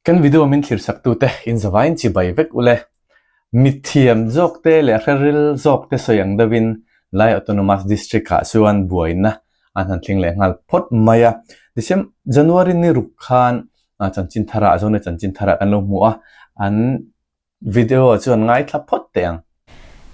Kan video min thlirsaktu te in zavain chibai vek ule. Mithiam zawkte leh hreril zawkte sawi ang deuhin Lai Autonomous District ah chuan buaina an han thleng leh nghal phawt mai a. December January ni ruk khan chanchin tharah Zone chanchin tharah kan lo hmu a, an Video chuan ngaithla phawt teh ang.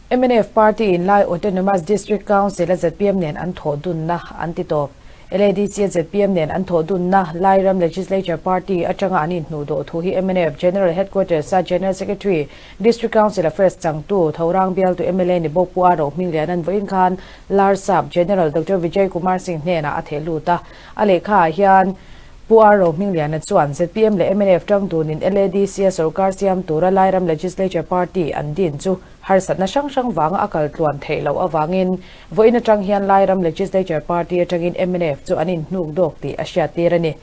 Mnf party in Lai Autonomous District Council a zpm nen an thawh dunna an ti tawp. LADC a zpm nen an thawh dunna Lairam Legislature Party atanga an inhnuh dawh thu hi mnf General Headquarters a General Secretary, District Council Affairs changtu, Thorang bialtu mla ni bawk Pu A Rohmingliana'n vawiin khan Larsap General Doctor Vijay Kumar Singh hnenah a theh lut a. A lehkhaah hian Pu R. Rohmingliana chuan zpm leh mnf tang dunin LADC a sorkar siam tura Lairam Legislature Party an din chu harsatna hrang hrang vanga a kal tluan theih loh avangin vawiin atang hian Lairam Legislature Party atangin mnf chu an inhnuk dawk tih a hriattir a ni.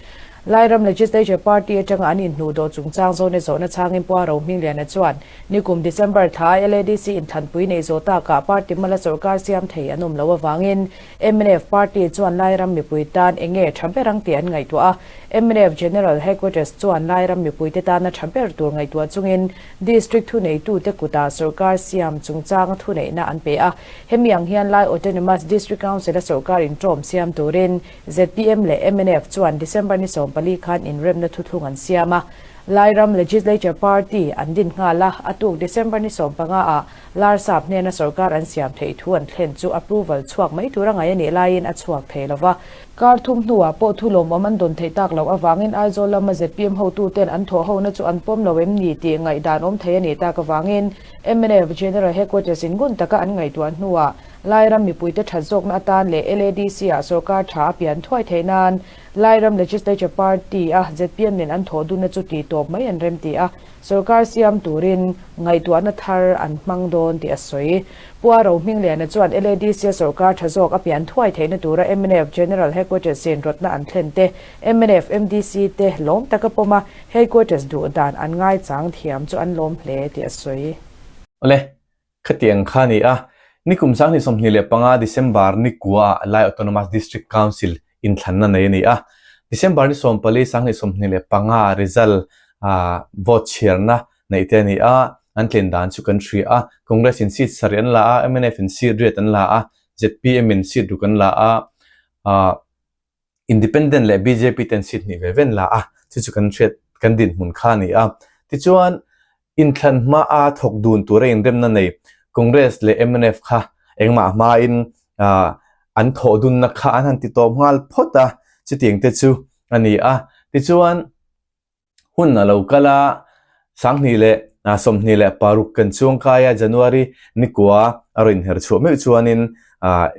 Lairam Legislature Party atanga an inhnuh dawh chungchang zawhna zawhna chhangin Pu R. Rohmingliana chuan nikum December thla LADC inthlanpui neih zawh takah party hmala sorkar siam thei an awm loh avangin Mnf party chuan Lairam mipui tan eng nge tha ber ang tih an ngaihtuah a, mnf General Headquarters chuan Lairam mipuite tana tha ber tur ngaihtuah chungin District thuneitute kutah sorkar siam chungchanga thuneihna an pe a. Hemi ang hian Lai Autonomous District Council-a sorkar intawm siam turin zpm leh mnf chuan December ni 14 khan inremna thuthlung an siam a. Lairam Legislature Party an din nghal a, a tuk December ni 15 ah Larsap hnena sorkar an siam theih thu an thlen chu approval chhuak mai tura ngaih a nih laiin a chhuak thei lo va. Kar thum hnuah pawh thu lawmawm an dawn theih tak loh avangin Aizawl lama zpm hotuten an thawhhona chu an pawm lo em ni tih ngaihdan awm thei a nih tak avangin mnf General Headquarters in ngun taka an ngaihtuah hnuah Lairam mipuite that zawkna atan leh LADC-ah sorkar tha a pian thuai theih nan Lairam Legislature Party-a zpm nen an thawh dunna chu tih tawp mai an remti a. Sorkar siam turin ngaihtuahna thar an hmang dawn tih a sawi. Pu A Rohmingliana chuan LADC-a sorkar tha zawk a pian thuai theihna tura mnf General Headquarters-in rawtna an thlen te, mnf MDC te lawm taka pawma Headquarters duh dan an ngaichang thiam chu an lawm hle tih a sawi. Awle, khatiang kha a ni a, nikum 2025 December ni kua ah Lai Autonomous District Council inthlanna nei a ni a. December ni 14, 2025 result vote chhiarna neih te a ni a, an tlin dan chu kan hria a. Congress in seat sarih an la a, mnf in seat riat an la a, zpm in seat ruk an la a, Independent leh bjp ten seat hnih ve ve an la a, chu chu kan hriat kan dinhmun kha a ni a. Tichuan, Inthlan hmaa thawk dun tura inremna nei Congress leh mnf kha engmah hmain an thawh dunna kha an han ti tawp nghal phawt a, chutiang te chu a ni a. Tichuan, hun a lo kal a, 2026 kan chuang kai a, January nikua a rawn inher chhuah meuh chuanin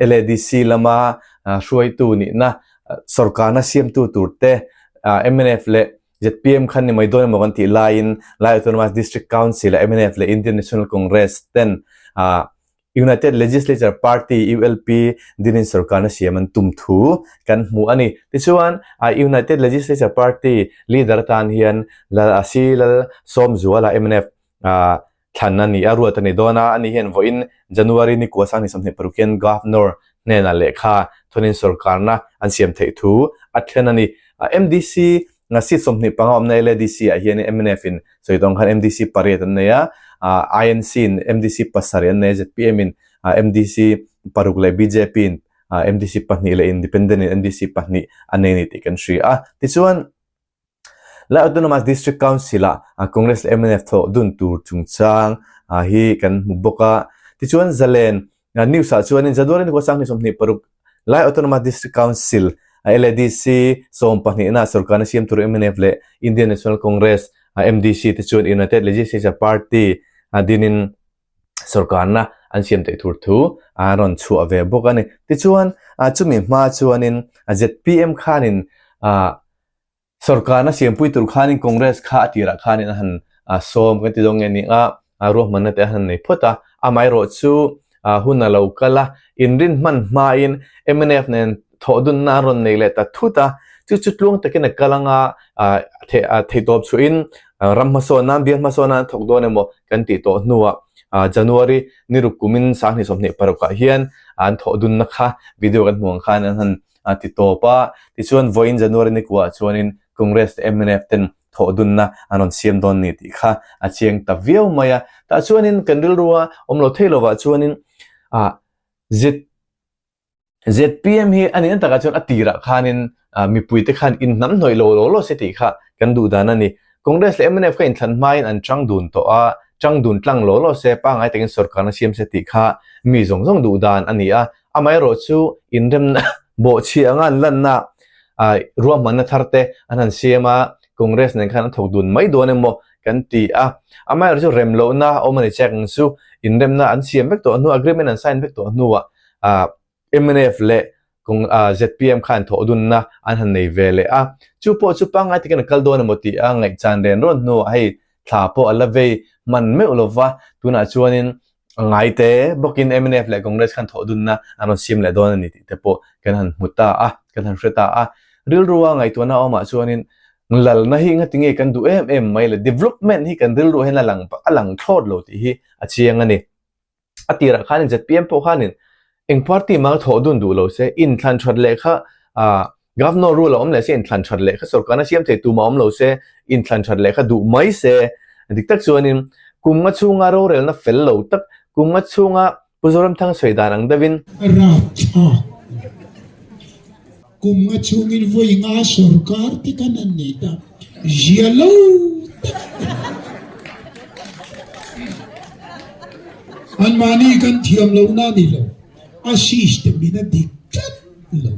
LADC lama hruaitu nihna sorkarna siamtu turte mnf leh Zpm khan ni mai dawn emaw kan tih laiin Lai Autonomous District Council a mnf leh Indian National Congress ten United Legislature Party, ULP, dinin sorkarna siam an tum thu kan hmu a ni. Tichuan, United Legislature Party leader atan hian Lal Asi Lal Sawmzuala mnf thlan a ni a, ruat a ni dawn a, ani hian vawiin January ni kua 2026 hian Governor hnenah lehkha thawnin sorkarna an siam theih thu a thlen a ni. MDC seat 25 awmna LADC ah hian mnf in sawi tawng khan MDC pariat an nei a, INC in MDC pasarih an nei a, zpm in MDC paruk leh bjp in MDC pahnih leh Independent in MDC pahnih a nei a ni tih kan hria a. Tichuan, Lai Autonomous District Council-ah Congress leh mnf thawh dun tur chungchang hi kan hmu bawk a. Tichuan Zalen News-ah chuanin January ni kua 2026 Lai Autonomous District Council, LADC, sawmpahnihna sorkarna siam tur mnf leh Indian National Congress, MDC, te chuan United Legislature Party dinin sorkarna an siam theih tur thu a rawn chhuah ve bawk a ni. Tichuan chumi hma chuanin zpm khanin Sorkarna siampui tur khanin Congress kha a tirah khanin a han sawm kan ti dawn nge ni a, ruahmanna te a han nei phawt a. Amaherawhchu hun a lo kal a, inrin hman hmain mnf nen thawhdunna a rawn nei leh ta thut a, chu chu tluang takin a kal anga theihtawp chhuahin ram hmasawn nan, bial hmasawn nan a thawk dawn emaw kan tih tawh hnuah January ni ruk kumin 2026 ah hian an thawhdunna kha video kan hmuh ang khan an han a ti tawp a. Tichuan, vawiin January ni kuah chuanin Congress leh mnf ten thawh dunna an rawn siam dawn ni tih kha a chiang ta viau mai a. Tah chuanin kan rilrua awm lo thei lovah chuanin ah Z ZPM hi a nihna takah chuan a tirah khanin mipuite khan inhnam hnawih lo law law se tih kha kan duh dan a ni. Congress leh mnf kha inthlan hmain an chang dun tawh a, chang dun tlang law law se, pangngai takin sorkarna siam se tih kha mi zawng zawng duh dan a ni a. Amaherawhchu inremna bawhchhiah anga an lanna ruahmanna thar te an han siam a, Congress nen khan an thawk dun mai dawn emaw kan ti a. Amaherawhchu rem lohna awm a ni chiang ang chu, inremna an siam vek tawh hnuah, agreement an sign vek tawh hnuah mnf leh ZPM khan thawh dunna an han nei ve leh a. Chu pawh chu pangngai takin a kal dawn emaw tih a ngaihchan ren rawn hnuah hei thla pawh a la vei hman meuh lo va, tunah chuanin a ngai te bawkin mnf leh Congress khan thawh dunna an rawn siam leh dawn a ni tih te pawh kan han hmu ta a, kan han hre ta a. Rilrua ngaihtuahna awmah chuanin lalna hi ngatinge kan duh em em mai le, development hi kan rilruah hian a lang a lang thlawt lo tih hi a chiang a ni. A tirah khanin ZPM pawh khanin eng party mah thawh dun duh lo se, inthlan that leh kha ah Governor rule a awm leh se inthlan that leh kha sorkarna siam thei tumah awm lo se, inthlan that leh kha duh mai se. Dik tak chuanin kum nga chhunga rorelna fel lo tak, kum nga chhunga Pu Zoramthanga sawi dan ang deuhin. Rapthlak kum nga chhungin vawi nga sorkar te khan an nei ta zia lo tak a ni. Anmahni kan thiam lohna a ni lo, a system in a dik tlat lo.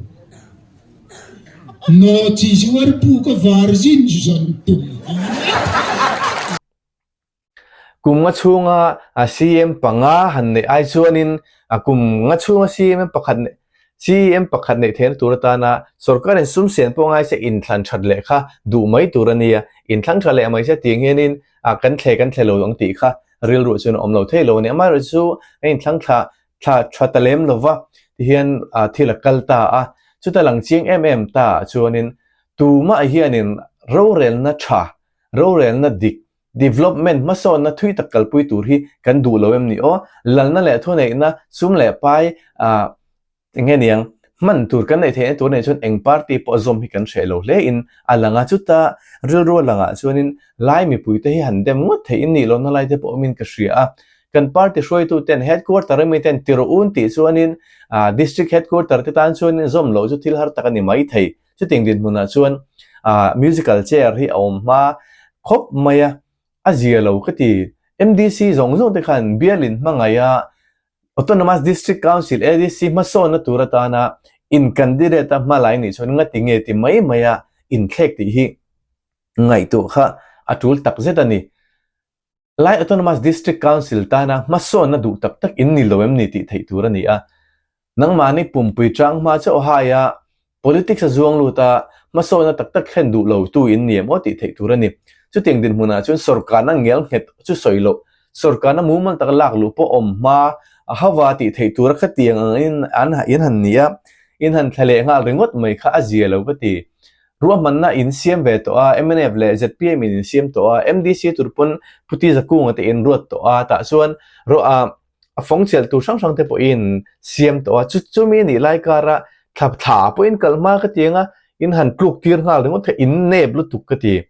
Nawhchi zuar puk a varzin zawn tum ang mai. Kum nga chhunga CM panga han neih ai chuanin kum nga chhunga CM pakhat neih CM pakhat neih theihna tur atana sorkarin sum sian pawh ngai se inthlan that leh kha duh mai tur a nia. Inthlang tha leh mai se tiang hianin kan thle kan thle lo ang tih kha rilruah chuan a awm lo thei lo a ni. Amaherawhchu a inthlang thla thla tha ta lem lo va tihian thil a kal ta a. Chuta lang chiang em em ta ah chuanin tumah hianin rorelna tha, rorelna dik Development hmasawnna thui tak kalpui tur hi kan duh lo em ni aw? Lalna leh thuneihna, sum leh pai ah eng nge niang, hman tur kan neih theihna tur neih chuan eng party pawh zawm hi kan hreh lo hle in a lang a, chuta rilru a langah chuanin lai mipuite hi han dem ngawt theih in nih lohna lai te pawh awmin ka hria a. Kan party hruaituten headquarter ami ten ti rawh un tih chuanin ah district headquarter te tan chuanin zawm loh chu thil har tak a ni mai thei. Chutiang dinhmunah chuan ah musical chair hi a awm hma khawp mai a, a zia lo ka ti. MDC zawng zawng te khan bialin hmangaih a Autonomous District Council, ADC, hmasawnna tur atana in candidate a hmalai nih chuan ngati nge ti mai mai a inthlek tih hi ngaihtuah kha a tul takzet a ni. Lai Autonomous District Council tana hmasawnna duh tak tak in ni lo em ni tih theih tur a ni a. Nangmahni pumpui chang hma chauh haia politics a zuang lut a, hmasawnna tak tak thlen duh lo tu in ni em aw tih theih tur a ni. Chutiang dinhmunah chuan sorkarna ngel nghet chu sawi loh, sorkarna mumal taka lak luh pawh awm hma a hauva tih theih tura khatiang angin an in han ni a, in han thla leh nghal ringawt mai kha a zia lo ka ti. Ruahmanna in siam ve tawh a, mnf leh zpm in insiam tawh a, MDC tur pawn Pu Ti Zakunga te in ruat tawh a, tah chuan rawh a a fawng chelh tur hrang hrang te pawh in siam tawh a, chu chumi nih lai kara thla thla pawh in kal hma ka ti ang a, in han tluk tir nghal ringawt kha in nep lutuk ka ti.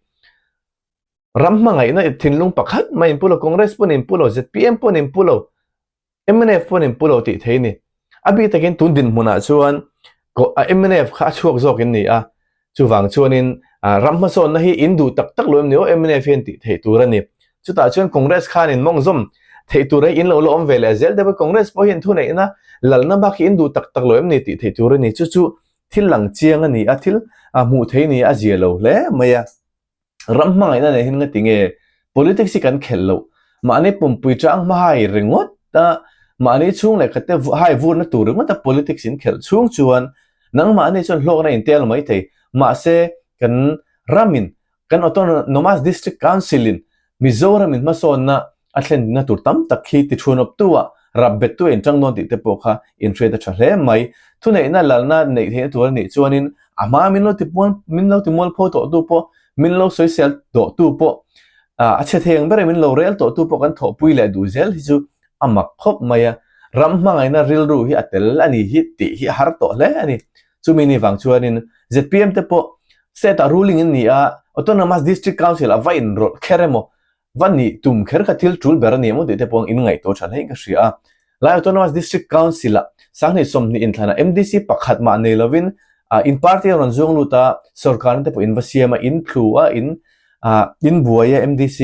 Ram hmangaihna thinlung pakhat mai in pu lo, Congress pawn in pu lo, zpm pawn in pu lo, Mnf pawn in pu lo tih thei ni. A bik takin tun dinhmunah chuan mnf kha a chhuak zawk in ni a, chuvang chuanin ram hmasawnna hi in duh tak tak lo em ni aw mnf hian tih theih tur a ni. Chutah chuan Congress khan in mawngzawm theih tur hi in lo la awm ve leh zel deuh a, Congress pawh hian thuneihna lalna bak hi in duh tak tak lo em ni tih theih tur a ni. Chu chu thil lang chiang a ni a, thil hmuh theih ni a zia lo hle mai a. Ram hmangaihna nen hian ngati nge politics hi kan khelh loh? Mahni pumpui chang hma hai ringawt a, mahni chhung leh khat te hai vurna tur ringawt a politics in khelh chhung chuan nangmahni chuan hlawkna in tel mai thei. Mahse, kan ramin, kan Autonomous District Council in Mizoram in hmasawnna a thlenna tur tam tak khi ti thunawptu ah rap bettu a inṭang dawn tih te pawh kha inhriat a ṭha hle mai. Thuneihna lalna neih theihna tur a nih chuanin a hma min lo ti puan min lo ti mualpho tawhtu pawh, min lo sawisel tawhtu pawh, a chhe thei ang ber min lo rel tawhtu pawh kan thawhpui leh duh zel hi chu a mak khawp mai a. Ram hmangaihna rilru hi a tel a ni hi tih hi a har tawh hle a ni. Chumi ni vang chuanin zpm te pawh state ah ruling in ni a. Autonomous District Council a va inrawlh kher emaw, va nih tum kher kha thil tul ber a ni emaw tih te pawh in ngaihtuah tha hlein ka hria a. Lai Autonomous District Council ah Sanghnih 20 inthlanah MDC pakhat mah nei lovin in party a rawn zuang lut a, sorkarna te pawh in va siam a, in thlu a, in in buai a MDC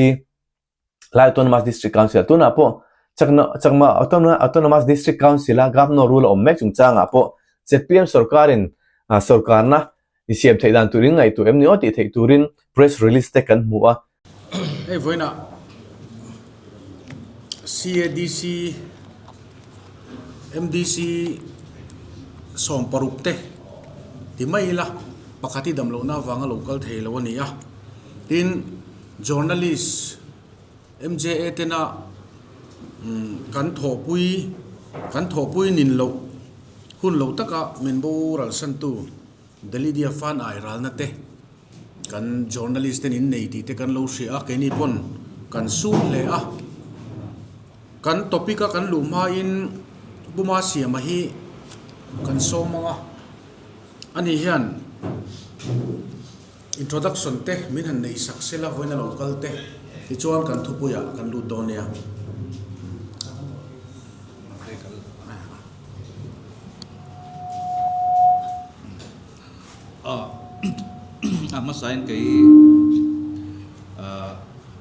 Lai Autonomous District Council ah tunah pawh Chakma Autonomous District Council a Governor rule a awm mek chungchangah pawh zpm sorkarin sorkarna I siam theih dan turin ngaihtuah em ni aw tih theih turin press release te kan hmu a. Hei vawiinah CADC MDC 16 te ti mai ila pakhat hi damlohna avanga lo kal thei lo a ni a. Tin, journalist MJA tena kan thawhpui kan thawhpui nin loh hun lo taka min boral santu Delidia fan ai ralna te kan journalist ten in nei tih te kan lo hria a, keini pawn kan sum hle a. Kan topic a kan luh hmain Puma Siama hi kan sawm ang a, ani hian Introduction te min han neih sak sela vawiin a lo kal te tichuan kan thupuiah kan lut dawn nia. A hmasain kei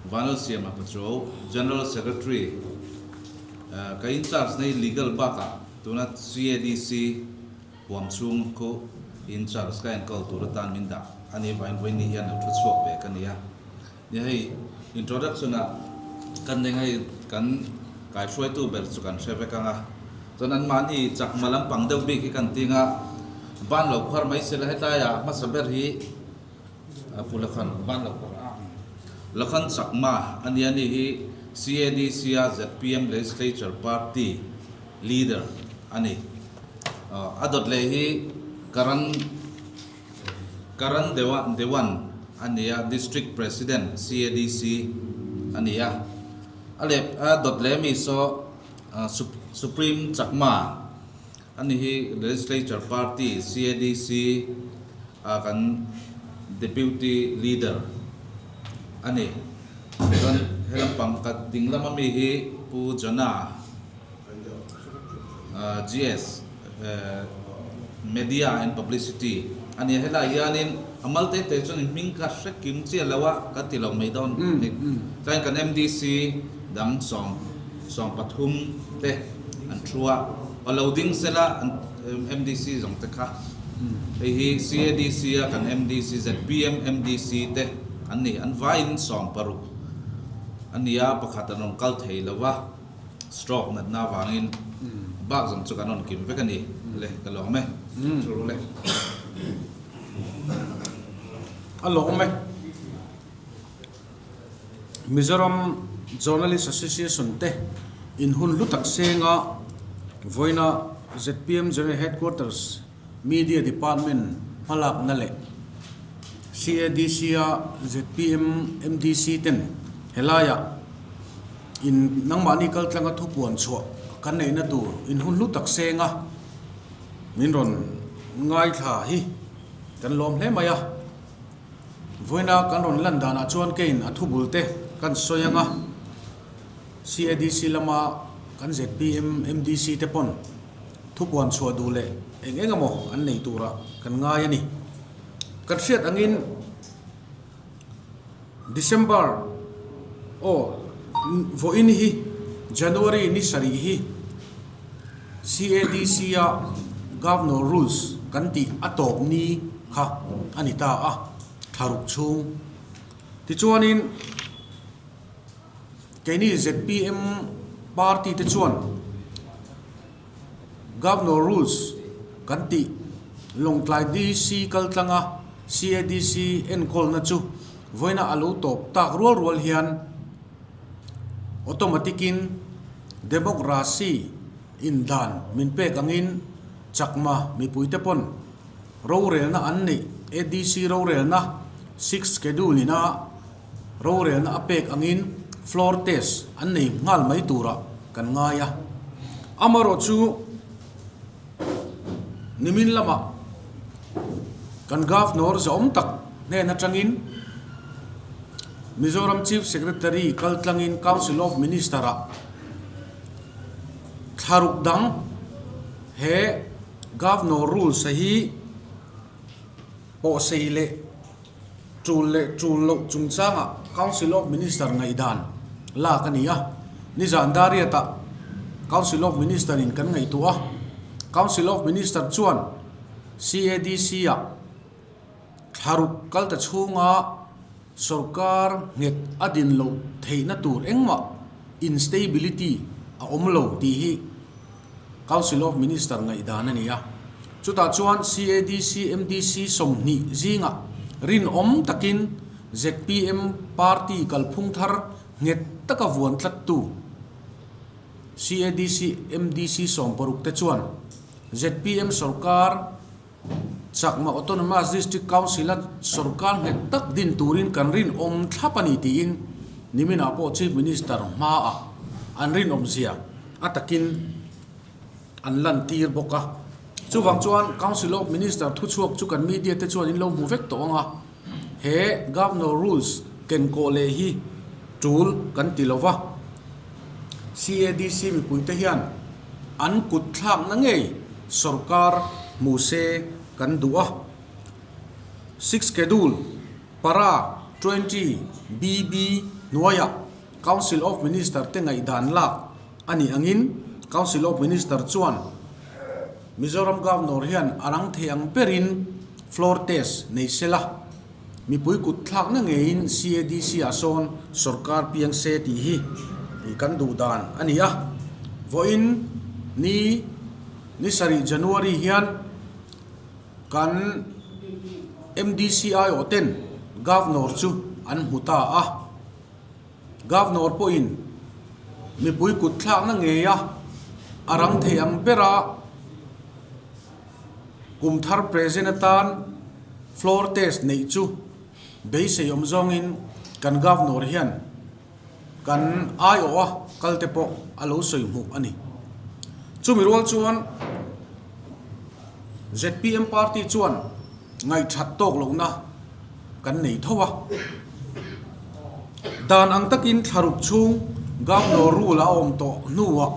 Vanlalsiama Pachuau, General Secretary, ka in charge nei legal bakah tuna CADC Huam chhung khu in charge ka enkawl tur atan min dah a ni vain vawiin ni hian lo thu chhuak ve ka ni a. Nia hei introduction ah kan eng hei kan kaihruaitu ber chu kan hre vek ang a. Chuan anmahni chakma lampang deuh bik hi kan ting a, ban lo khuar mai sela hetlai ah hmasa ber hi Pu Lakhan ban lo khuar a. Lakhan Chakma a nia ni hi CADC a zpm Legislature Party Leader a ni. A dawt leh hi Karan Karan Dewan a ni a, District President CADC a ni a. A leh a dawt leh mi saw Supreme Chakma a ni hi Legislature Party CADC a kan Deputy Leader a ni. Chuan helam pang ka ding lama mi hi Pu Jona GS, Media and Publicity a nia. Helai hianin a mal te te chuan hming ka hre kim chiah lo a, ka ti lo mai dawn. Chuan kan MDC dang 13 te an thu a, aw lo ding sela MDC zawng te kha. Hei hi CADC a kan MDC, zpm MDC te an ni. An vaiin 16 a nia, pakhat an rawn kal thei lo va. Stroke natna avangin bak zawng chu kan rawn kim vek a ni le, ka lawm e, thu ru le. A lawm e. Mizoram Journalist Association te in hun hlu tak senga vawiina zpm General Headquarters Media Department hmalakna leh CADC-a zpm MDC ten helaiah In nangmahni kal tlanga thupuan chhuah kan neihna tur in hun hlu tak senga min rawn ngaithla hi kan lawm hle mai a. Vawiina kan rawn lan danah chuan keiin a thubul te kan sawi anga CADC lama kan zpm MDC te pawn thupuan chhuah duh leh eng eng emaw an nei turah kan ngai a ni. Kan hriat angin. December aw vawiin hi January ni sarih hi CADC a Governor Rules kan tih a tawp ni kha a ni ta a, thlaruk chhung. Tichuanin keini zpm party te chuan Governor Rules kan tih Lawngtlai DC kaltlanga CADC enkawlna chu vawiina a lo tawp tak rual rual hian automatic in democracy in dan min pek angin Chakma mipuite pawn rorelna an neih ADC rorelna sixth schedule ina Rorelna a pek angin floor test an nei nghal mai turah kan ngai a. Amaherawh chu nimin lamah kan Governor zahawm tak hnen atangin Mizoram Chief Secretary kaltlangin Council of Minister-ah thlaruk dang he Governor Rules a hi pawhsei leh tul leh tul loh chungchangah Council of Minister ngaihdan lak a ni a. Nizan Dariatah Council of Minister-in kan ngaihtuah a, Council of Minister chuan CADC-ah Thlaruk kal ta chhunga sorkar nghet a din loh theihna tur engmah instability a awm lo tih hi Council of Minister ngaihdan a ni a. Chutah chuan CADC MDC 20 zingah rinawm takin zpm party kalphung thar nghet taka vuan tlattu CADC MDC 60 te chuan zpm sorkar Chakma Autonomous District Council-a sorkar nghet tak din turin kan rinawm thlap a ni tiin niminah pawh Chief Minister hmaah an rinawmzia a takin an lantir bawk a. Chuvang chuan Council of Minister thuchhuak chu kan media te chuan in lo hmu vek tawh ang a, he Governor Rules kenkawh leh hi tul kan ti lo va, CADC mipuite hian an kut thlakna ngei sorkar hmu se kan duh a. Sixth Schedule, Para 20 BB hnuaiah Council of Minister te ngaihdan lak a nih angin Council of Minister chuan Mizoram Governor hian a rang thei ang berin floor test nei se la, mipui kut thlakna ngeiin CADC ah sawn sorkar piang se tih hi kan duh dan a ni a. Vawiin ni ni sarih January hian kan MDC aiawh ten Governor chu an hmu ta a. Governor pawhin mipui kut thlakna ngeia a rang thei ang bera kum thar present atan floor test neih chu beisei awm zawngin kan Governor hian kan aiawh a kal te pawh a lo sawi hmuh a ni. Chumi rual chuan zpm party chuan ngaihthat tawk lohna kan nei tho a. Dan ang takin thlaruk chhung Governor rule a awm tawh hnuah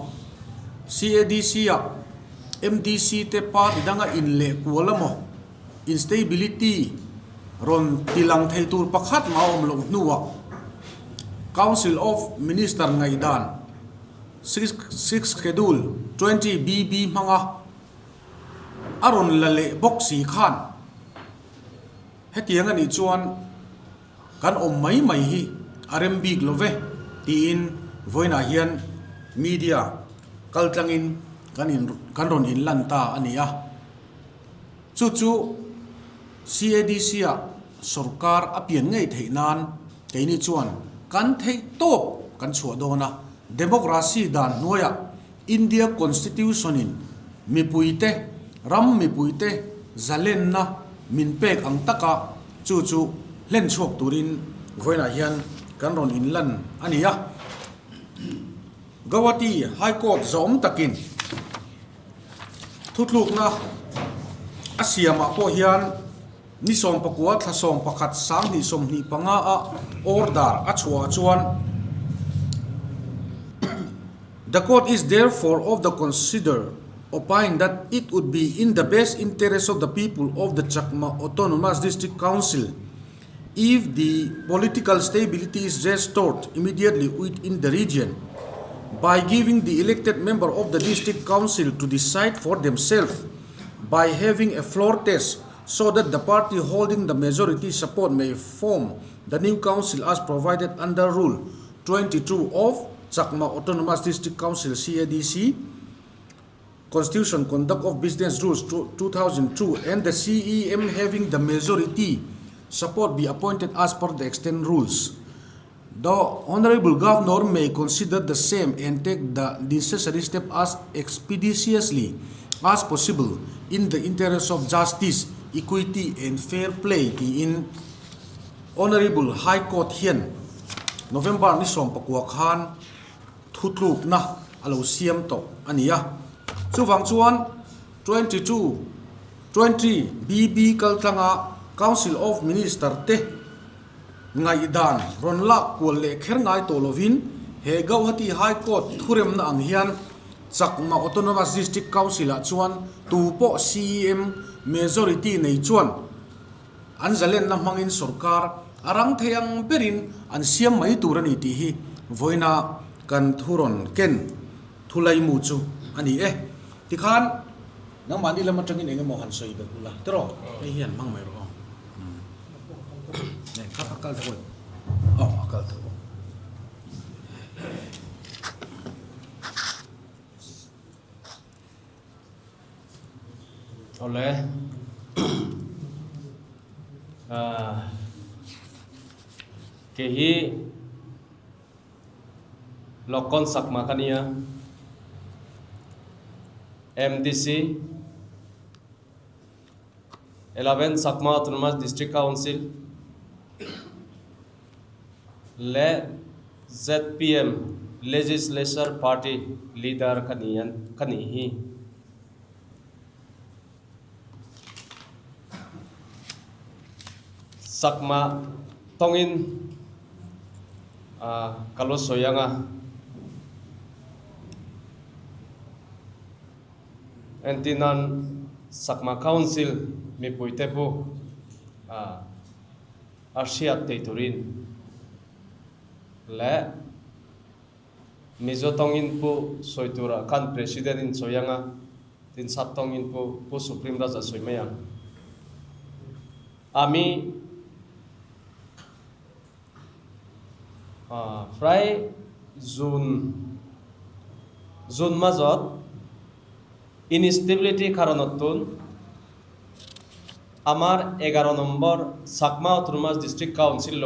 CADC-ah MDC te party danga inleh kual emaw instability rawn tilang thei tur pakhat mah a awm loh hnuah Council of Minister ngaihdan Sixth Schedule 20 BB hmanga a rawn la leh bawk si khan hetiang a nih chuan kan awm mai mai hi a rem bik lo ve tiin vawiinah hian media kaltlangin kan in kan rawn inlan ta a ni a. Chu chu CADC-ah sorkar a pian ngei theih nan keini chuan kan theih tawp kan chhuah dawn a, democracy dan hnuaiah India Constitution-in mipuite, ram mipuite zalenna min pek ang taka chu chu hlen chhuak turin vawiinah hian kan rawn inlan a ni a. Gauhati High Court zawm takin thutlukna a siamah pawh hian ni 19 thla 11 2025 a order a chhuah chuan The court is therefore of the consider opine that it would be in the best interest of the people of the Chakma Autonomous District Council if the political stability is restored immediately within the region by giving the elected member of the district council to decide for themselves by having a floor test so that the party holding the majority support may form the new council as provided under Rule 22 of Chakma Autonomous District Council CADC Constitution Conduct of Business Rules 2002 and the CEM having the majority support be appointed as per the extant rules. The Honorable Governor may consider the same and take the necessary step as expeditiously as possible in the interest of justice, equity and fair play tiin Honorable High Court hian November ni 19 khan thutlukna a lo siam tawh a ni a. Chuvang chuan 22, 20 BB kaltlanga Council of Minister te. Ngaihdan rawn lak kual leh kher ngai tawh lovin he Gauhati High Court thuremna ang hian Chakma Autonomous District Council-ah chuan tu pawh CEM majority nei chuan an zalenna hmangin sorkar a rang thei ang berin an siam mai tur a ni tih hi vawiina kan thu rawn ken thu laimu chu a ni e. Tikhan nangmahni lam atangin eng emaw han sawi belh ula tiraw? Hei hi han hmang mai rawh aw. A kal tho aw a kal tho. Awle kei hi Lokon Chakma ka nia MDC 11 Chakma Autonomous District Council leh zpm Legislature Party Leader ka ni an ka nih hi. Chakma tawngin ka lo sawi ang a. Entir nan Chakma Council mipuite pawh a hriat thei turin leh Mizo tawngin pu sawi turah khan President in sawi ang a, tin Sap tawngin pu Pu Supreme Raja sawi mai ang. Ami Frai June June মাজত instability কাৰণত আমাৰ 11 number Chakma autonomous district council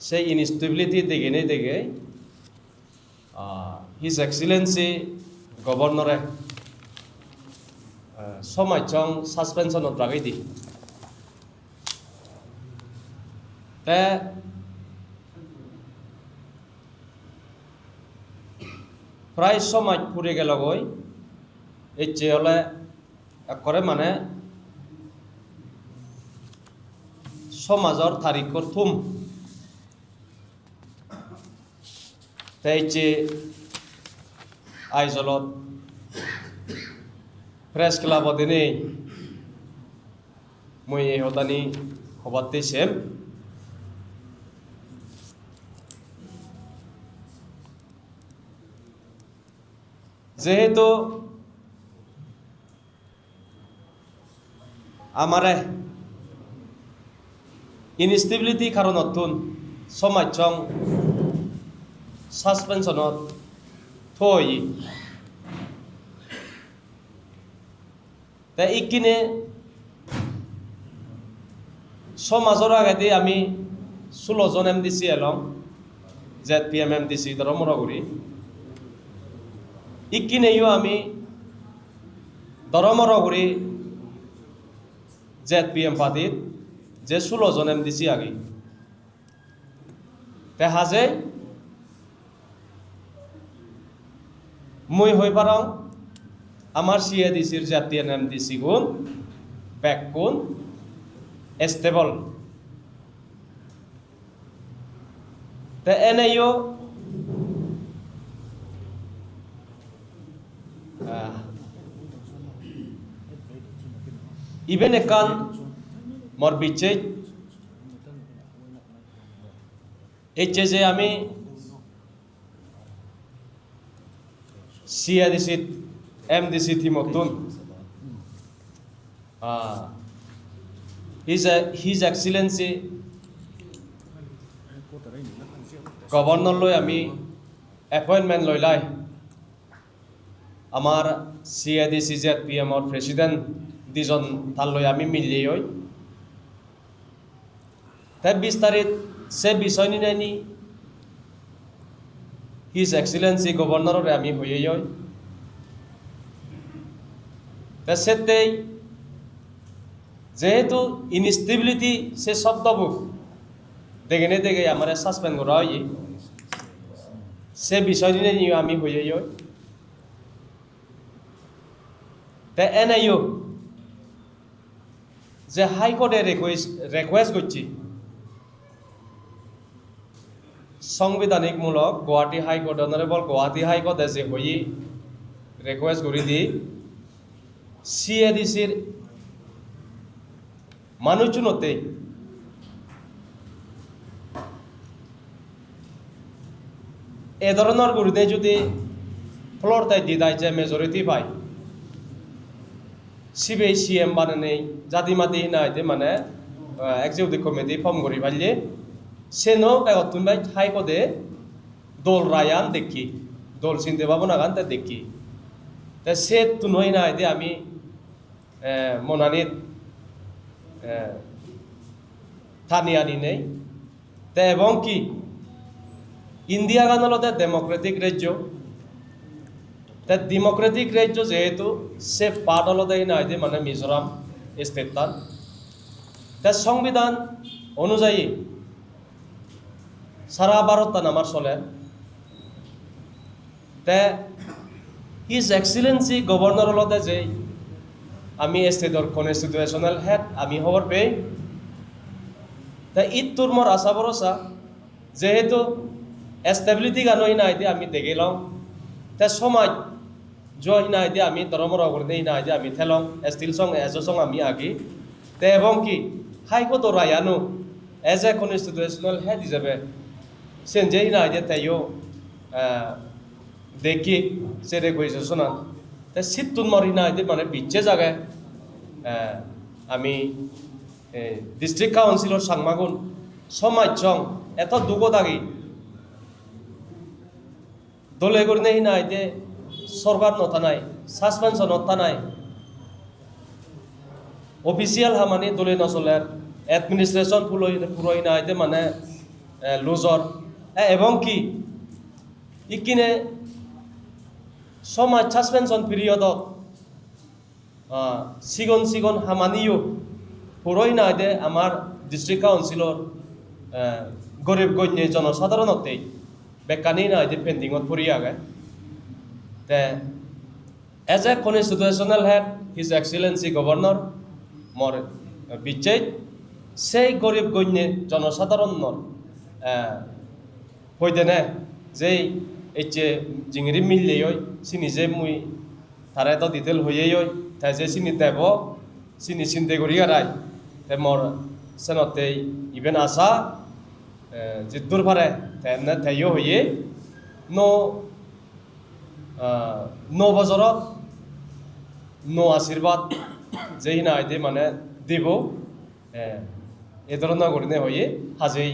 সেই instability দেখে নেই দেখে his Excellency গভর্নরে সমাজং সাসপেনশনত রাখি দি তে প্রায় সমাজ পুড়ে গেল গই এই চেয়ে করে মানে সমাজৰ তাৰিখৰ থুম তাই আইজলত প্ৰেছ ক্লাবত এনেই মই এই সদানি খবৰ দিছে। যেহেতু আমাৰে ইনষ্টেবিলিটি কাৰণত সমাজং সাসপেনশনত থৈ তাই ইকিনে সমাজৰ আগেদি আমি 16জন M D C along Z P M M D C দৰমৰা কৰি ইকিনেও আমি দৰমৰা কৰি Z P M পাৰ্টিত যে 16জন M D C আগে দেখা যে মই হৈ পাৰং আমাৰ চি এ ডি চিৰ জাতীয় M D C গুণ বেক গুণ ষ্টেবল তে এনেইও ইভেন একান মোর বিচে এইচে যে আমি C A D C M D C থিমতুন his Excellency governor লৈ আমি এপইণ্টমেণ্ট লৈ লাই আমাৰ C A D C Z P এমৰ প্ৰেচিডেণ্ট দুজন তালৈ আমি মিলি হৈ তাই 20 তাৰিখ সে বিষয় নিয়ে his Excellency গভর্নরের আমি হয়ে যাই তা সেতেই যেহেতু ইনস্টেবিলিটি সে শব্দবুক দেখে দেখে আমার সাসপেন্ড করা হয় সে বিষয় নিয়ে আমি হয়ে যাই তা এনআইও যে হাইকোর্টে রিকোয়েস্ট করছি সংবিধানিকমূলক Guwahati high court honourable Guwahati হাইকোর্টে যে হই রিকোয়েস্ট করে দি সিএডিসির মানুষজনতে এ ধরনের গুরুদে যদি ফ্লোর তাই দি দেয় যে মেজরিটি পায় সিবিআই সিএম বানানেই জাতি মাতি না হইতে মানে executive committee form করি পারলে সেনো তুমি হাইকোর্টে দল রায়ান দেখি দল চিনতে পাবো না গান তা দেখি তা সে তুনই না হইতে আমি মনানিত থানি আনি নেই। তা এবং কি ইন্ডিয়া গান হলো ডেমোক্রেটিক রাজ্য, তা ডেমোক্রেটিক রাজ্য যেহেতু সে পার্ট হলো না হইতে মানে মিজোরাম স্টেট তার তা সংবিধান অনুযায়ী সারা ভারত তান আমার চলে। তে his Excellency governor হলতে যে আমি ষ্টেটৰ কনষ্টিটিউশ্যনেল হেড আমি খবৰ পেই তা ইটোৰ মোৰ আশা ভৰসা যেহেতু ষ্টেবিলিটি গানই না এতিয়া আমি দেখি লওঁ তে সমাজ জয় না এতিয়া আমি ধর্মর করে না এতিয়া আমি থেলং ষ্টিল সং এজ সং আমি আগি তে এবং কি হাইকোর্ট রায়ানো as a constitutional head হিসাবে সেনজেই না এতিয়া তাইও দেখি সে রেকুইজেশন তে সিতুন মরি না এতিয়া মানে বিচ্ছে জায়গায় আমি ডিস্ট্রিক্ট কাউন্সিলর সাংমাগুন সমাজ সং এত দুঃখ থাকি দলে করে নেই না এতে সরকার নথা নাই সাসপেনশন নথা নাই অফিসিয়াল হামানি দলে নচলে এডমিনিষ্ট্রেশন ফুলই পুরই না এতে মানে লুজর এবং কি ইকিনে সমাজ সাসপেনশন পিরিয়ডত সিগন সিগন হামানিও পুরই না দে আমার ডিস্ট্রিক্ট কাউন্সিলর গরিব গণ্য জনসাধাৰণতেই বেকানি না দে পেন্ডিঙত পৰি আগে তে as a constitutional head his excellency governor মোৰ বিচ্ছেদ সেই গরিব গণ্য জনসাধাৰণৰ হইদেনে যে এই যে জিঙিরি মিললেই চিনি যে মুই তাৰে তো ডিটেল হইয়েই তাই যে চিনি দেব চিনি চিন্তা করি আৰাই তে মোৰ সেনতে ইভেন আশা জিদ্দুর পারে তেনে তাইও হইয়ে ন ন বছৰত ন আশীর্বাদ যেই না আইতে মানে দিব এ ধরনের করে হইয়ে হাজেই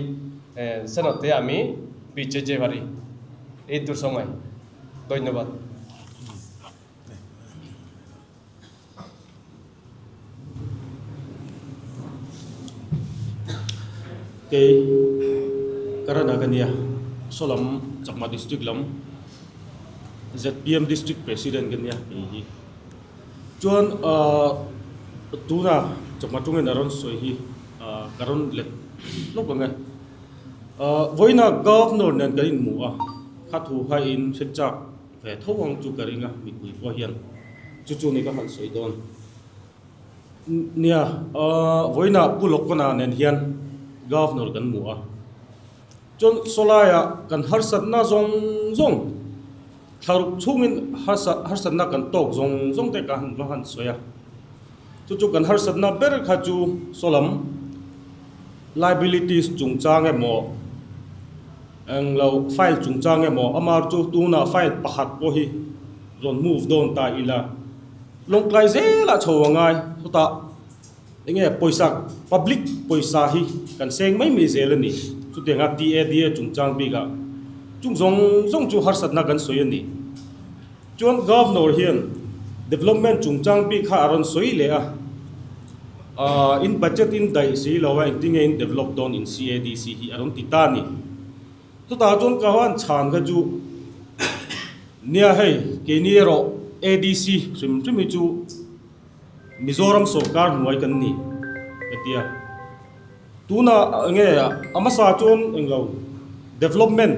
সেনতে আমি বিচ্ছে যে পারি এই দূর সময় ধন্যবাদ। Kei karana kania solam Chakma district lam ZPM district president kania hi chuan tuna Chakma tungen aron soi hi karon let lok anga voina governor nen kan in mu a kha thu ha in se chak ve thowang chu karinga mi pui po hian chu chu ni ka han soi don nia voina pulok kona nen hian governor kan mu a chon solaya kan harsat na zong zong tharuk chungin harsat na kan tok zong zong te ka han va han soya chu chu kan harsat na ber kha chu solam liabilities chungchang emaw ang lo file chungchang emaw amar chu tuna file pakhat pawh hi rawn move dawn ta ila lawngtlai zela chho angai chutah enge pawisa public pawisa hi kan seng mai mai zel ani chutianga TADA chungchang bikah chung zawng zawng chu harsatna kan sawi ani chuan governor hian development chungchang bik kha a rawn sawi leh a in budget in daih si lo a engtinge in develop dawn in CADC hi a rawn ti ta ani chutah chuan ka huan chhan kha chu nia hei keini erawh ADC hrim hrim hi chu Mizoram sarkar hnuai kan ni hetia tuna enge amasa chuan englo development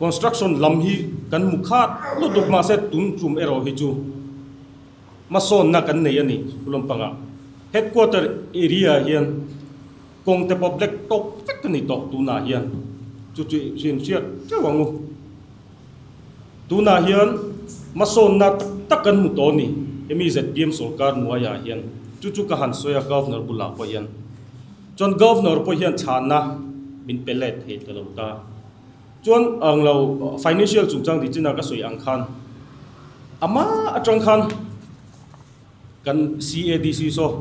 construction lam hi kan mukhat lutuk mahse tun tum erawh hi chu masawnna kan nei ani hulam panga Headquarter area ah hian kawng te pawh black top vek a ni tawh tunah hian chu chu i hriat teuh ang u. Tunah hian hmasawnna tak tak kan hmu tawh a ni hemi zpm sorkar hnuaiah hian chu chu ka han sawi a Governor bulah pawh hian chuan Governor pawh hian chhanna min pe let thei ta lo ta. Chuan ang lo financial chungchang tih chinah ka sawi ang khan amah atang khan kan CADC saw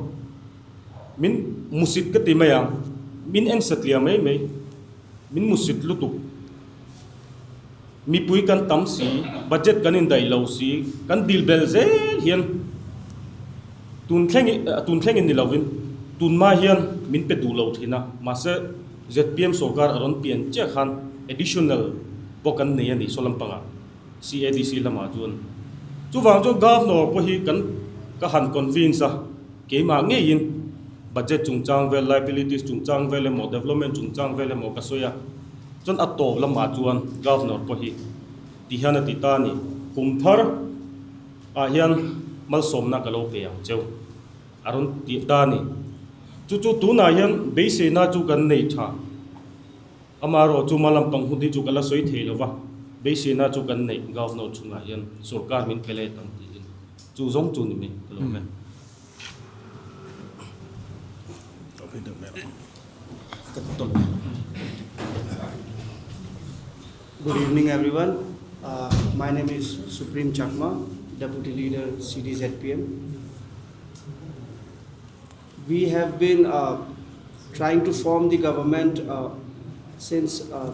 min musit ka ti mai ang, min en satliah mai mai, min musit lutuk. Mipui kan tam si, budget kan indaih lo si, kan dil bel zel hian tun thleng tun thlengin ni lovin tunma hian min pe duh lo thin a, mahse zpm sorkar a rawn pian chiah khan additional pawh kan nei a ni saw lampangah CADC lamah chuan. Chuvang chuan Governor pawh hi kan ka han convince a, keimah ngeiin budget chungchang vel, liabilities chungchang vel emaw, development chungchang vel emaw ka sawi a. Chuan a tawp lamah chuan Governor pawh hi ti hian a ti ta a ni, Kum thar ah hian malsawmna ka lo pe ang cheu a rawn ti ta a ni. Chu chu tunah hian beiseina chu kan nei tha, amaherawh chu hmalam pang hun hi chu ka la sawi thei lo va, beiseina chu kan neih Governor chungah hian sorkar min pe let ang tiin chu zawng chu ni mai ka lo hre. Good evening everyone. Uh, my name is Supreme Chakma, Deputy Leader CDZPM. We have been uh, trying to form the government uh, since uh,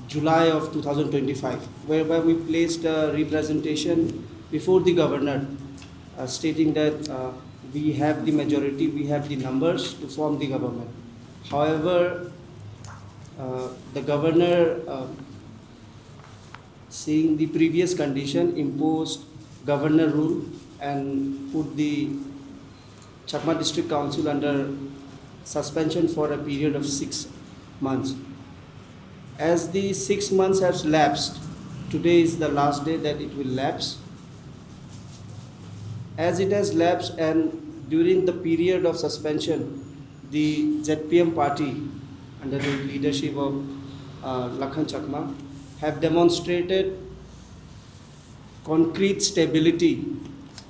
July of 2025, whereby we placed a representation before the governor uh, stating that uh, we have the majority, we have the numbers to form the government. However, uh, the governor, uh, seeing the previous condition, imposed governor rule and put the Chakma District Council under suspension for a period of 6 months. As the 6 months has lapsed, today is the last day that it will lapse. As it has lapsed and during the period of suspension, the ZPM party under the leadership of Lakhan Chakma have demonstrated concrete stability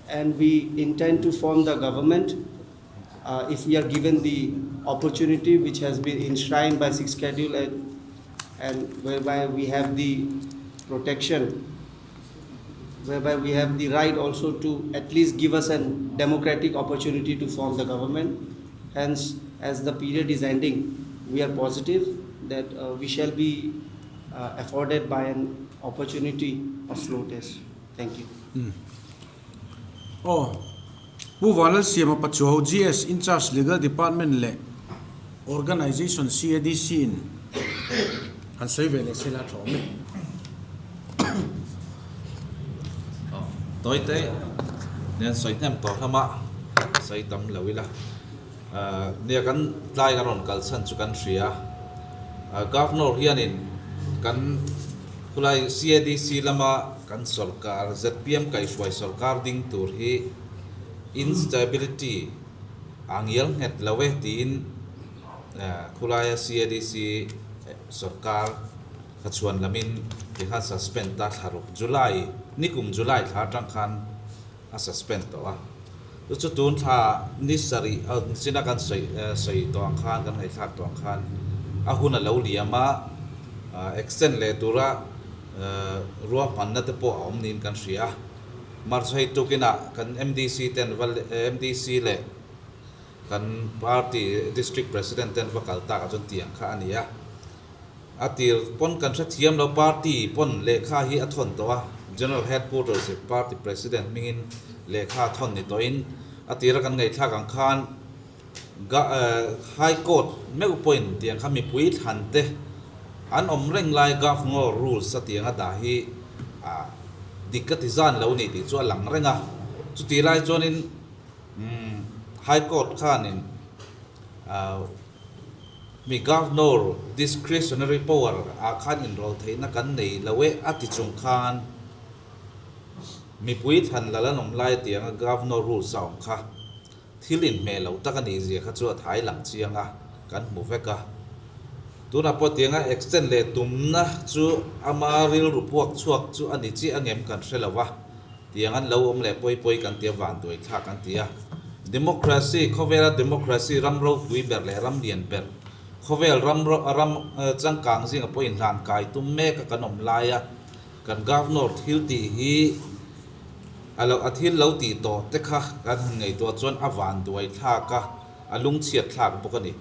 and we intend to form the government if we are given the opportunity which has been enshrined by sixth schedule and, and whereby we have the protection whereby we have the right also to at least give us a democratic opportunity to form the government. Hence, as the period is ending, we are positive that we shall be afforded by an opportunity of flow test. Thank you. Aw, Pu Vanlalsiama Pachuau GS Incharge Legal Department leh Organisation CADC in han sawi ve leh sela tha awm e. Aw, tawi te nen sawi hnem tawh hlama sawi tam lo ila. Nia kan tlai kan rawn kal chhan chu kan hria. Governor hianin kan khulai CADC lama kan sorkar zpm kaihhruai sorkar ding tur hi instability a ngial nghet lo e tiin khulaia CADC sorkar kha chhuan lamin tikhan suspend ta thla ruk July nikum July thla atang khan a suspend tawh a, chu chu tun thla ni sarih china kan sawi sawi tawh ang khan kan ngaihthlak tawh ang khan a hun a lo liam a, extend leh tura ruahmanna te pawh a awm niin kan hria a, March hei tukinah kan MDC ten va MDC leh kan party district president ten va kal takah chuan tiang kha a ni a. A tir pawn kan hrethiam lo party pawn lehkha hi a thawn tawh a, General Headquarters leh party president hmingin lehkha a thawn ni tawhin a tira kan ngaihthlak ang khan High Court meuh pawhin tiang kha mipui thlan te an awm reng lai Governor rules a tiang a dah hi dik a ti zan lo ni tih chu a lang reng a, chutih lai chuanin High Court khanin Mi Governor discretionary power ah khan inrawl theihna kan nei lo e a ti chung khan mipui thlan lal an awm lai tianga Governor rules a awm kha. Thil inhmeh loh tak a nih zia kha chu a thai lang chiang a, kan hmu vek a. Tunah pawh tianga extend leh tumna chu ama rilru puak chhuak chu a ni chiah angem kan hre lo a, tiang an lo awm leh pawi pawi kan tia vanduai thlak an ti a. Democracy, khawvela democracy ram ropui ber leh ram lian ber, khawvel ram ram changkang zinga pawh inhlan kai tum mek a kan awm laia kan Governor thil tih hi A lo a thil lo tih tawh te kha kan han ngaihtuah chuan a vanduai thlak a, a lungchhiat thlak bawk a ni.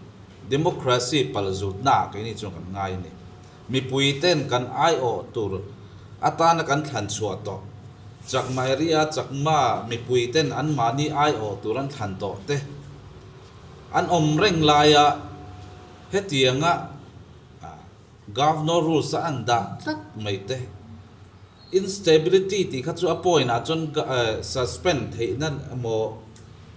Democracy palzutna ah keini chuan kan ngai a ni. Mipui ten kan aiawh tur atana kan thlan chhuah tawh, Chakma area Chakma mipui ten anmahni aiawh tur an thlan tawh te an awm reng laia hetianga Governor rules a an dah tlat mai te. Instability tih kha chu a point ah chuan suspend theihna emaw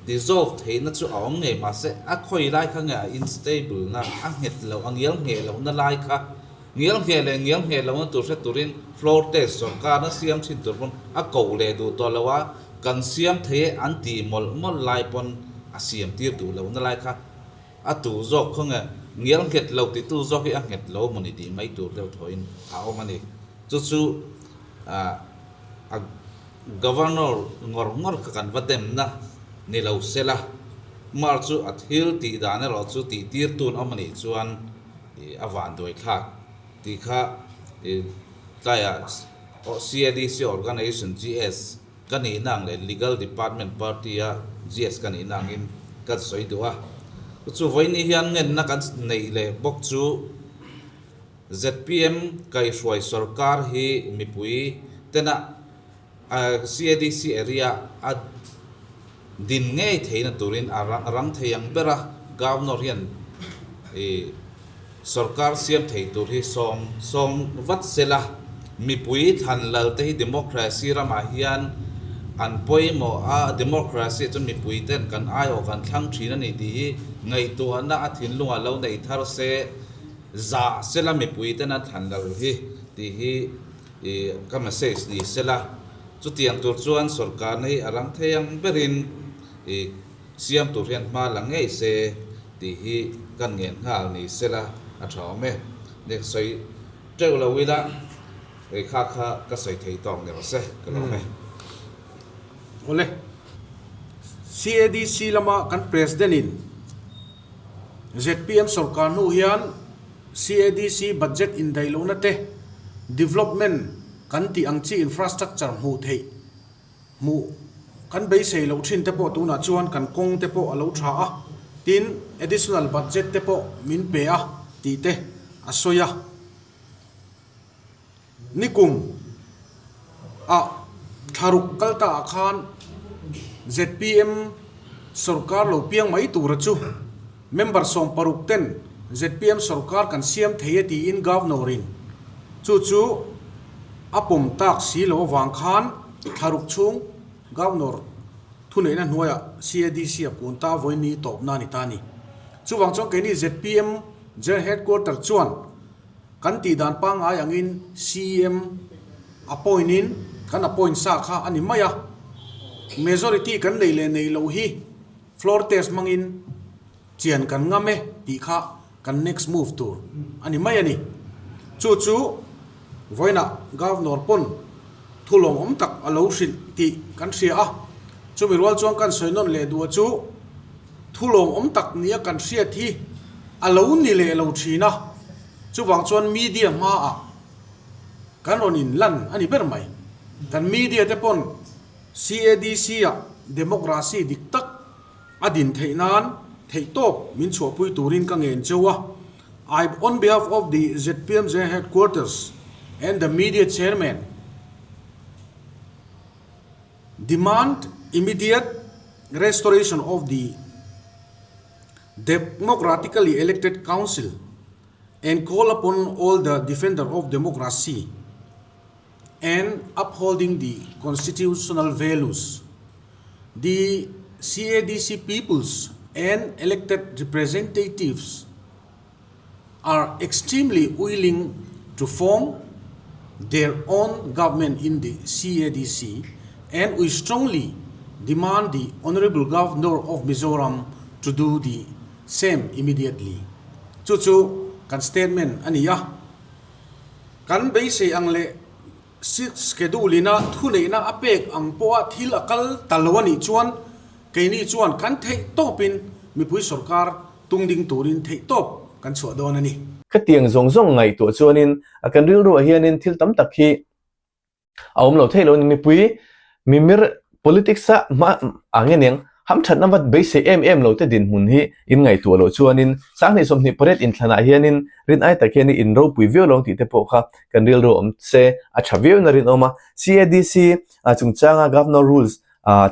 dissolve theihna chu a awm ngei mahse a khawi lai kha nge a instable na a nghet loh a ngial ngheh lohna lai kha ngial ngheh leh ngial ngheh lohna tur hre turin floor test sorkarna siam thin tur pawn a ko leh duh tawh lo a kan siam thei e an tih mawlh mawlh lai pawn a siam tir duh lohna lai kha A tu zawk khaw nge ngial nghet lo titu zawk hi a nghet lo mawni tih mai tur deuh thawhin a awm a ni. Chu chu a Governor ngawr ngawr kha kan va demna ni lo se la, mar chu a thil tih dan erawh chu tih tir tun awm a nih chuan a vanduai thlak tih kha tlaiah CADC Organization GS Ka nihna ang leh Legal Department Party a GS ka nihna angin ka sawi duh a. Chu vawiini hian ngenna kan neih leh bawk chu zpm kaihhruai sorkar hi mipui tena CADC area a din ngei theihna turin a rang thei ang ber a, Governor hian Sorkar siam thei tur hi sawm sawm vat sela, mipui thlan lal te hi democracy ramah hian an pawimawh a, democracy ah chuan mipui ten kan aiawh kan thlang thin a ni tih hi ngaihtuahna a thinlungah lo nei thar se, zah sela mipui ten an thlan lal hi tih hi ka message ni sela, chutiang tur chuan sorkarna hi a rang thei ang berin ih. Siam tur hian hma la ngei se tih hi kan ngen nghal ni sela a tha awm e. Nia ka sawi teuh lo ila kei kha kha ka sawi thei tawk ni rawh se ka lawm e. Awle. CADC lama kan President in zpm sorkar hnu hian CADC budget indaih lohna te development kan tih ang chi infrastructure hmuh theih Hmuh kan beisei loh thin te pawh tunah chuan kan kawng te pawh a lo tha a, tin additional budget te pawh min pe a tih te a sawi a. Nikum ah thlaruk kal ta ah khan zpm sorkar lo piang mai tura chu member 16 ten zpm sorkar kan siam thei e tiin Governor in chu chu A pawm tak si lo avang khan thlaruk chhung Governor thuneihna hnuaiah CADC a kun ta vawiin tawpna a ni ta a ni. Chuvang chuan keini zpm General Headquarter chuan kan tih dan pangngai angin CEM appoint in kan appoint sa kha a ni mai a. Majority kan neih leh neih loh hi floor test hmangin chian kan ngam e tih kha kan next move tur a ni mai a ni. Chu chu vawiinah Governor pawn thu lawmawm tak a lo hrilh tih kan hria a, chumi rual chuan kan sawi nawn leh duh a chu thu lawmawm tak nia kan hriat hi a lo ni leh lo thin a, chuvang chuan media hmaah kan rawn inlan a ni ber mai. Kan media te pawn CADC-ah democracy dik tak A din theih nan theihtawp min chhuahpui turin ka ngen cheu a, I on behalf of the zpmj headquarters and the media chairman demand immediate restoration of the democratically elected council and call upon all the defender of democracy and upholding the constitutional values. The CADC peoples and elected representatives are extremely willing to form their own government in the CADC and we strongly demand the Honourable Governor of Mizoram to do the same immediately. Chu chu kan statement a ni a. Kan beisei ang leh Sixth Schedule ina thuneihna a pek ang pawha thil a kal ta lo a nih chuan keini chuan kan theih tawpin mipui sorkar tung ding turin theih tawp kan chhuah dawn a ni. Khatiang zawng zawng ngaihtuah chuanin a kan rilruah hianin thil tam tak hi a awm lo thei lo a ni. Mipui mimir politics a hma ah nge niang hamthatna vat beisei em em lo te dinhmun hi in ngaihtuah loh chuanin 2028 inthlanah hianin rin ai tak hian in ropui viau lo ang tih te pawh kha kan rilru awm se a tha viau in a rinawm a. CADC chungchanga Governor Rules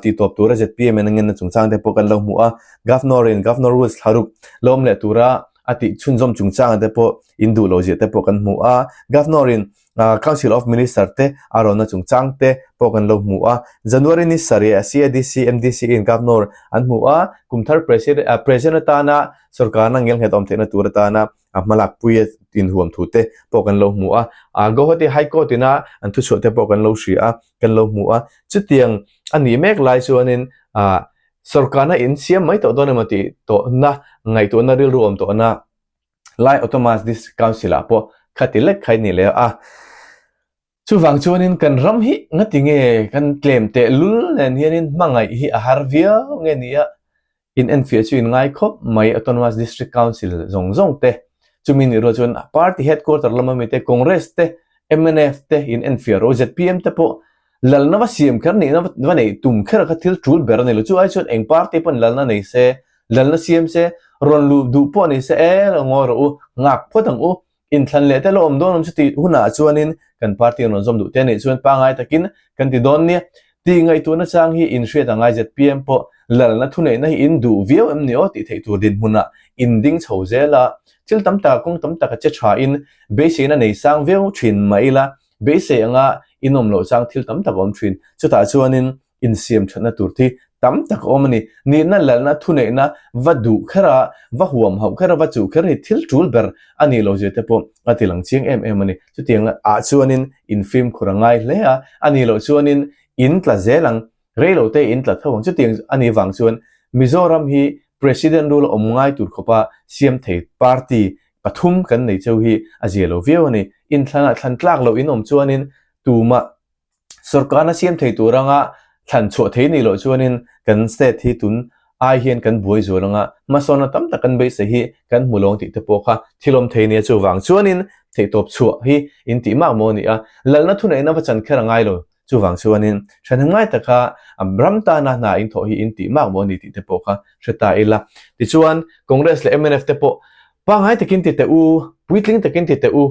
tih tawp tura zpm in a ngenna chungchang te pawh kan lo hmu a, Governor in Governor Rules thlaruk lo awm leh tura a tih chhunzawm chungchang te pawh in duh lo zia te pawh kan hmu a, Governor in Council of Minister te a rawnna chungchang te pawh kan lo hmu a, January ni sarih ah CADC, MDC in Governor an hmu a, kum thar President atana sorkarna ngelnghet awm theihna tur atana a hmalakpui a inhuam thu te pawh kan lo hmu a, Guwahati High Court ina an thuchhuah te pawh kan lo hria a, kan lo hmu a, chutiang a nih mek lai chuanin sorkarna in siam mai tawh dawn emaw tih tawhna ngaihtuahna rilru awm tawhna Lai Autonomous District Council ah pawh khati lek kha ni leh a. Chuvang chuanin kan ram hi ngati nge kan tlem teh lul nen hianin hmangaih hi a har viau nge nia in enfiah chu in ngai khawp mai Autonomous District Council zawng zawng te chumi nih rual chuan party headquarter lama mite Congress te mnf te in enfiah rawh zpm te pawh lalna va siam kher nihna va neih tum kher kha thil tul ber a ni lo chu ai chuan eng party pawn lalna nei se Lalna siam se, rawn luh duh pawh ni se e, lo ngawi rawh u, nghak phawt ang u. Inthlan leh te lo awm dawn awm chu tih hunah chuanin kan party an rawn zawm duh te anih chuan pangngai takin kan ti dawn nia. Tih ngaihtuahna chang hi inhriat a ngai zpm pawh lalna thuneihna hi in duh viau em ni aw tih theih tur dinhmunah in ding chho zel a. Thil tam tak kawng tam taka che thain beiseina nei sang viau thin mah ila beisei anga in awm loh chang thil tam tak a awm thin. Chutah chuanin insiam thatna tur thi tam tak a awm a ni. Nihna, lalna, thuneihna va duh kher a, va huam hauh kher a, va chuh kher hi thil tul ber a nih lo zia te pawh a ti lang chiang em em a ni. Chutiang ah chuanin in fimkhur a ngai hle a, a nih loh chuanin in tla zel ang, rei lo te in tla tho ang. Chutiang a nih vang chuan Mizoram hi President rule awm ngai tur khawpa siam thei party pathum kan nei cheu hi a zia lo viau a ni. Inthlanah thlan tlak loh in awm chuanin tumah Sorkarna siam thei tur anga thlan chhuah thei nih loh chuanin kan state hi tun ai hian kan buai zual anga hmasawnna tam tak kan beisei hi kan hmu lo ang tih te pawh kha thil awm thei nia chuvang chuanin theihtawp chhuah hi in tih mak maw a ni a, lalna thuneihna va chan kher a ngai lo chuvang chuanin ṭhahnem ngai taka ram tana hna in thawh hi in tih mak maw a ni tih te pawh kha hre ta ila. Tichuan Congress leh mnf te pawh pangngai takin ti teh u, puitling takin ti teh u,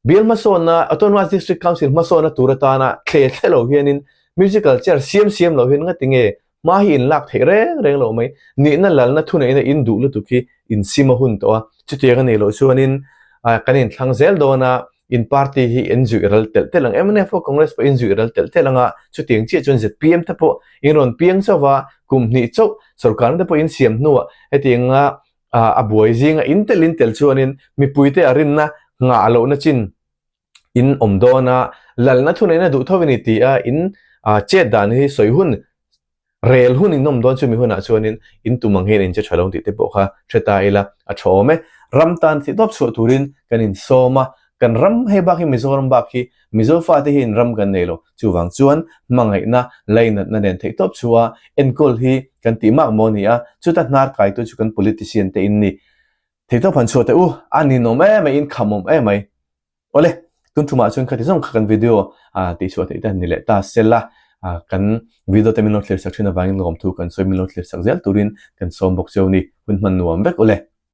Bial hmasawnna, Autonomous District Council hmasawnna tur atana thle thle lo hianin musical chair siam siam lo hian ngati nge hma hi in lak theih reng reng lo mai. Nihna lalna thuneihna in duh lutuk hi in sim a hun tawh a, chutiang a nih loh chuanin kan inthlang zel dawn a, in party hi in zuih ral telh telh ang. Mnf pawh Congress pawh in zuih ral telh telh ang a, chutiang chiah chuan zpm te pawh in rawn piang chauh va, kum hnih chauh sorkarna te pawh in siam hnuah hetianga a buai zinga in tel in tel chuanin mipuite a rinna nghah lohna chin in awm dawn a, lalna thuneihna duh tho in i ti a, in chet dan hi sawi hun, rel hun in awm dawn chumi hunah chuanin in tum ang hian in che tha lo tih te pawh kha hre ta ila a tha awm e. Ram tan theihtawp chhuah turin kan insawm a, kan ram hei bak hi Mizoram bak hi Mizo fate hi in ram kan nei lo, chuvang chuan hmangaihna, lainatna nen theihtawp chhuah enkawl hi kan tih mak maw ni a, chuta hnar kaitu chu kan politician te in ni. Theihtawp han chhuah teh u, a ninawm em mai, in khamawm em mai. Awle, tun thumah chuan khati zawng kha kan video tih chhuah theih te ni leh ta sela, kan video te min lo thlir sak thin avangin lawmthu kan sawi min lo thlir sak zel turin kan sawm bawk cheu ni, hun hman nuam vek ule.